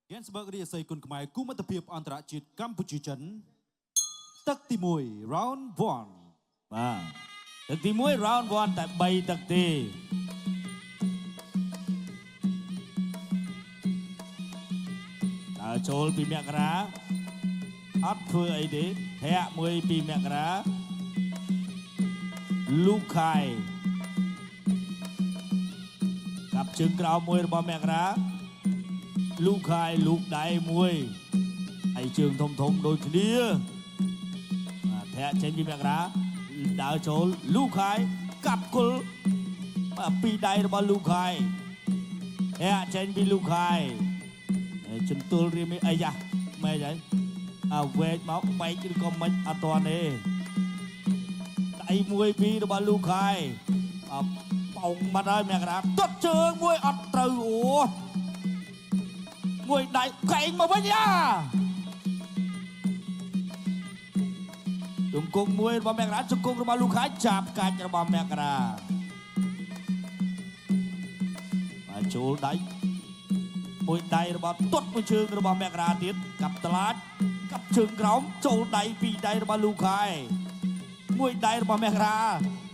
ហ្គេនស្បឺករាជសីគុណខ្មែរគូមិត្តភាពអន្តរជាតិកម្ពុជាចិនទឹកទី1 round 1 បាទទឹកទី1 round 1តែ3ទឹកទេដើរចូលពីមករាអត់ធ្វើអីទេធាក់មួយពីមករាលូខៃកាប់ជើងក្រោមមួយរបស់មករាលូខៃលូកដៃមួយហើយជើងធំធំដូចគ្នាបាទធាក់ចេញពីមករាដើរចូលលូខៃកាប់គល់បាទពីរដៃរបស់លូខៃធាក់ចេញពីលូខៃហើយចន្ទុលរៀមអីយ៉ាម៉េចហើយអាវែកមកបែកឬក៏មិនអត់តាន់ទេដៃមួយពីររបស់លូខៃអបងបាត់ហើយមករាទាត់ជើងមួយអត់ត្រូវអូមួយដៃកែងមកវិញយ៉ាជង្គង់មួយរបស់មករាជង្គង់របស់លូខៃចាប់កាច់របស់មករាបាទចូលដៃមួយដៃរបស់ទាត់មួយជើងរបស់មករាទៀតកាប់តឡាចកាប់ជើងក្រោមចូលដៃពីរដៃរបស់លូខៃមួយដៃរបស់មករា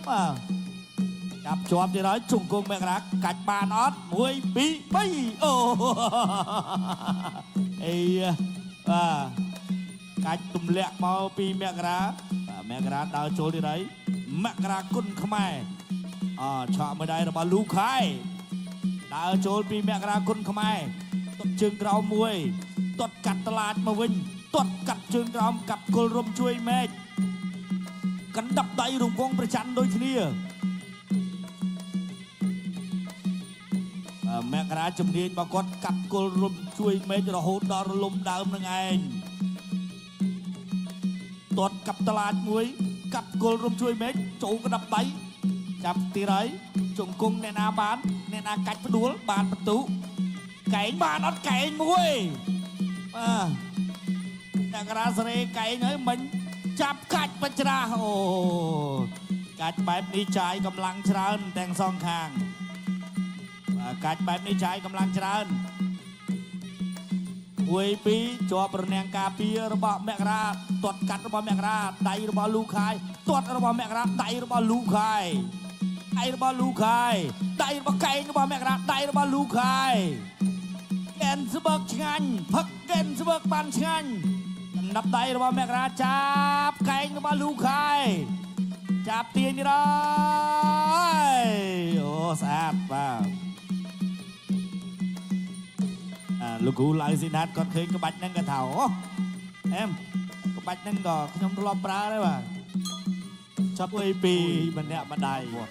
បាទចាប់ជាប់ទៀតហើយជង្គង់មករាកាច់បានអត់1 2 3អូអីបាទកាច់ទម្លាក់មកពីមករាបាទមករាដើរចូលទៀតហើយមករាគុណខ្មែរអឆក់មួយដៃរបស់លូខៃដើរចូលពីមករាគុណខ្មែរទាត់ជើងក្រោមមួយទាត់កាត់តឡាចមកវិញទាត់កាត់ជើងក្រោមកាប់គល់រំជួយមេឃកណ្ដាប់ដៃរង្វង់ប្រច័នដូចគ្នាបាទមករាជំនាញរបស់គាត់កាប់គល់រំជួយមេឃរហូតដល់រលំដើមនឹងឯងទាត់កាប់តឡាចមួយកាប់គល់រំជួយមេឃចូលកណ្ដាប់ដៃចាប់ទៀតហើយជង្គង់អ្នកណាបានអ្នកណាកាច់ផ្ដួលបានបន្ទុកែងបានអត់កែងមួយបាទអ្នករាសេរីកែងហើយមិញចាប់កាច់បច្រាស់អូកាច់បែបនេះចាយកម្លាំងច្រើនទាំងសងខាងបាទកាច់បែបនេះចាយកម្លាំងច្រើន1 2ជាប់រនាំងការពាររបស់មករាទាត់កាត់របស់មករាដៃរបស់លូខៃទាត់របស់មករាដៃរបស់លូខៃដៃរបស់លូខៃដៃរបស់កែងរបស់មករាដៃរបស់លូខៃកែនស្បើកឆ្ងាញ់ផឹកកែនស្បើកបានឆ្ងាញ់កណ្ដាប់ដៃរបស់មករាចាប់កែងរបស់លូខៃចាប់ទាញនេះហើយអូស្អាតបាទអាលោកគ្រូឡៅស៊ីណាតគាត់ឃើញក្បាច់ហ្នឹងគាត់ថាអូអែមក្បាច់ហ្នឹងក៏ខ្ញុំធ្លាប់ប្រើដែរបាទ ចាប់ មួយពីរម្នាក់ម្ដាយបាទ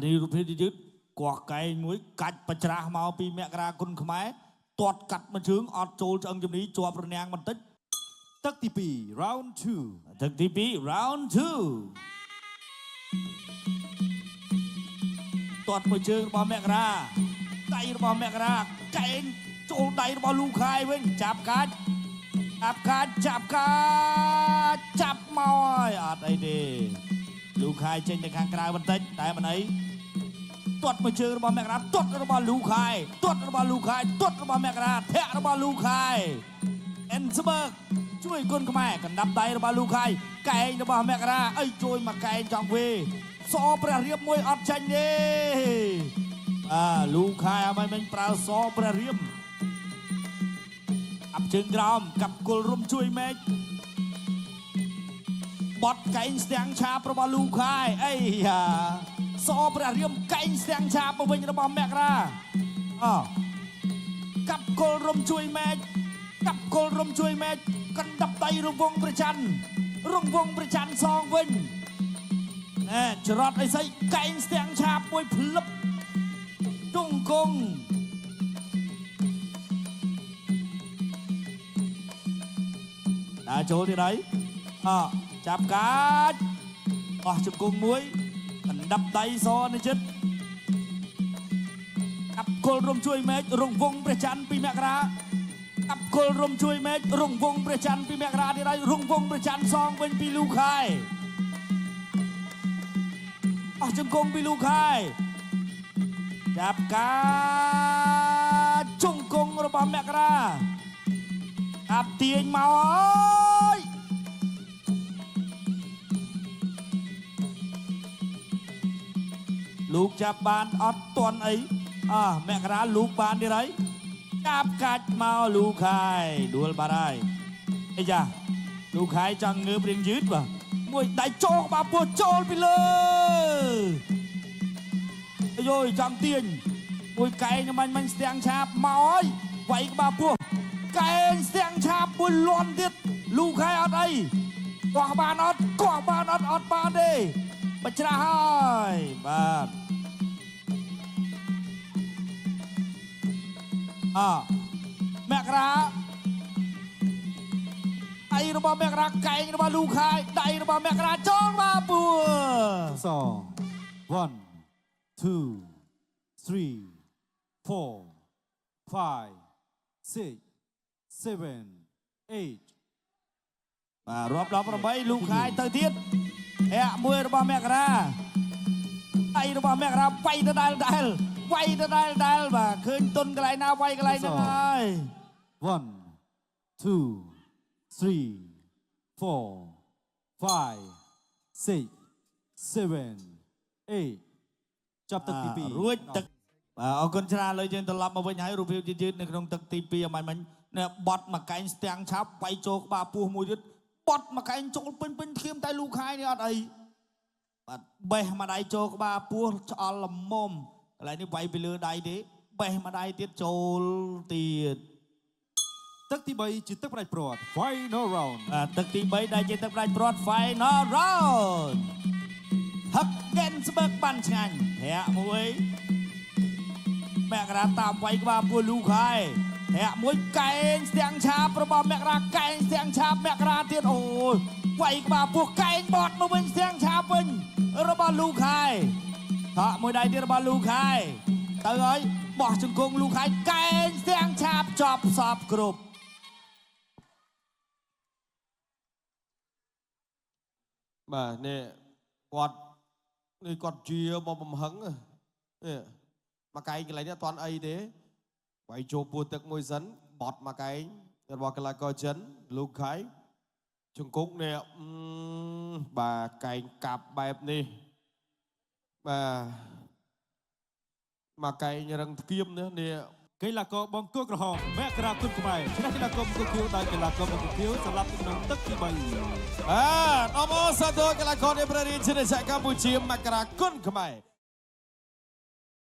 នេះរូបភាពយឺតកោះកែងមួយកាច់បច្រាស់មកពីមករាគុណខ្មែរទាត់កាត់មួយជើងអត់ចូលឆ្អឹងជំនីជាប់រនាំងបន្តិច ទឹកទី2 round 2 ទឹកទី2 round 2ទាត់មួយជើងរបស់មករាដៃរបស់មករាកែងចូលដៃរបស់លូខៃវិញចាប់កាច់ចាប់កាច់ចាប់កាច់ចាប់មកហើយអត់អីទេលូខៃចេញទៅខាងក្រៅបន្តិចតែមិនអីទាត់មួយជើងរបស់មករាទាត់របស់លូខៃទាត់របស់លូខៃទាត់របស់មករាធាក់របស់លូខៃអិនស្បើកជួយគុណខ្មែរកណ្ដាប់ដៃរបស់លូខៃកែងរបស់មករាអីជួយមកកែងចង់វេសព្រះរៀបមួយអត់ចាញ់ទេបាទលូខៃអមិនមិញប្រើសព្រះរៀបអាប់ជើងក្រោមកាប់គល់រុំជួយមេឃបត់កែងស្ទាំងឆាបរបស់លូខៃអីយ៉ាសព្រះរៀមកែងស្ទាំងឆាបមកវិញរបស់មករាអកាប់គល់រុំជួយមេឃកាប់គល់រុំជួយមេឃកណ្ដាប់ដៃរង្វង់ប្រច័នរង្វង់ប្រច័នសងវិញណែច្រត់អីស្អីកែងស្ទាំងឆាបមួយភ្លឹបជង្គង់ដើរចូលទៀតហើយអចាប់កាច់អស់ជង្គង់មួយកណ្ដាប់ដៃសនិចិត្តកាប់គល់រំជួយមេឃរង្វង់ព្រះច័ន្ទពីមករាកាប់គល់រំជួយមេឃរង្វង់ព្រះច័ន្ទពីមករាទៀតហើយរង្វង់ព្រះច័ន្ទសងវិញពីលូខៃ ជង្គង់ពីលូខៃចាប់ការជង្គង់របស់មករាអាប់ទាញមកហើយលោកចាប់បានអត់តន់អីអះមករាលូកបានទៀតហើយចាប់កាច់មកលូខៃដួលបាត់ហើយអីចាលូខៃចង់ងើបរៀងយឺតបាទមួយដៃចូលក្បាលពោះចូលពីលើអាយយចង់ទាញមួយកែងមាញ់មាញ់ស្ទាំងឆាបមកហើយវាយក្បាលពោះកែងស្ទាំងឆាបមួយលន់ទៀតលូខៃអត់អីកោះបានអត់កោះបានអត់អត់បានទេបច្ច្រាស់ហើយបាទអមករាដៃរបស់មករាកែងរបស់លូខៃដៃរបស់មករាចងមកពួរ ស1 2 3 4 5 6 7 8 បាទរាប់18លូខៃទៅទៀតអែមួយរបស់មករាដៃរបស់មករាវាយទៅដែលដែលវាយទៅដែលដែលបាទឃើញទុនកន្លែងណាវាយកន្លែងហ្នឹងហើយ 1 2 3 4 5 6 7 8ចាប់ទឹកទី2 រួចទឹកបាទអរគុណច្រើនលើយើងត្រឡប់មកវិញហើយរូបភាពយឺតៗនៅក្នុងទឹកទី2អមាញ់មិញនេះបត់មកកែងស្ទាំងឆាប់វាយចូលក្បាលពោះមួយទៀតបត់មកកែងចូលពេញពេញធៀមតែលូខៃនេះអត់អីបាទបេះមួយដៃចូលក្បាលពោះឆ្អល់ល្មមកន្លែងនេះវាយពីលើដៃទេបេះមួយដៃទៀតចូលទៀត ទឹកទី3ជាទឹកផ្ដាច់ព្រាត់ Final round បាទទឹកទី3ដែលជាទឹកផ្ដាច់ព្រាត់ Final Round ហឹកកេនស្បើកបានឆ្ងាញ់ធាក់មួយមករាតាមវាយក្បាលពួយលូខៃធាក់មួយកែងស្ទាំងឆាបរបស់មករាកែងស្ទាំងឆាបមករាទៀតអូយវាយក្បាលពោះកែងបត់មកវិញស្ទាំងឆាបវិញរបស់លូខៃថក់មួយដៃទៀតរបស់លូខៃទៅហើយបោះជង្គង់លូខៃកែងស្ទាំងឆាបចប់សពគ្រប់ បាទនេះគាត់នេះគាត់ជាមកបំហឹងនេះមកកែងកន្លែងនេះអត់ទាន់អីទេវាយចូលពោះទឹកមួយសិនបត់មកកែងរបស់កីឡាករចិនលូខៃជង្គង់នេះអឺបាទកែងកាប់បែបនេះបាទមកកែងរឹងធ្គៀមនេះនេះ កីឡាករបង្គោលក្រហមមករាគុណខ្មែរឈ្នះកីឡាករបង្គោលខៀវដោយកីឡាករបង្គោលខៀវសម្រាប់ក្នុងទឹកទី3 បាទអបអរសាទរកីឡាករនៃព្រះរាជាណាចក្រកម្ពុជាមករាគុណខ្មែរ។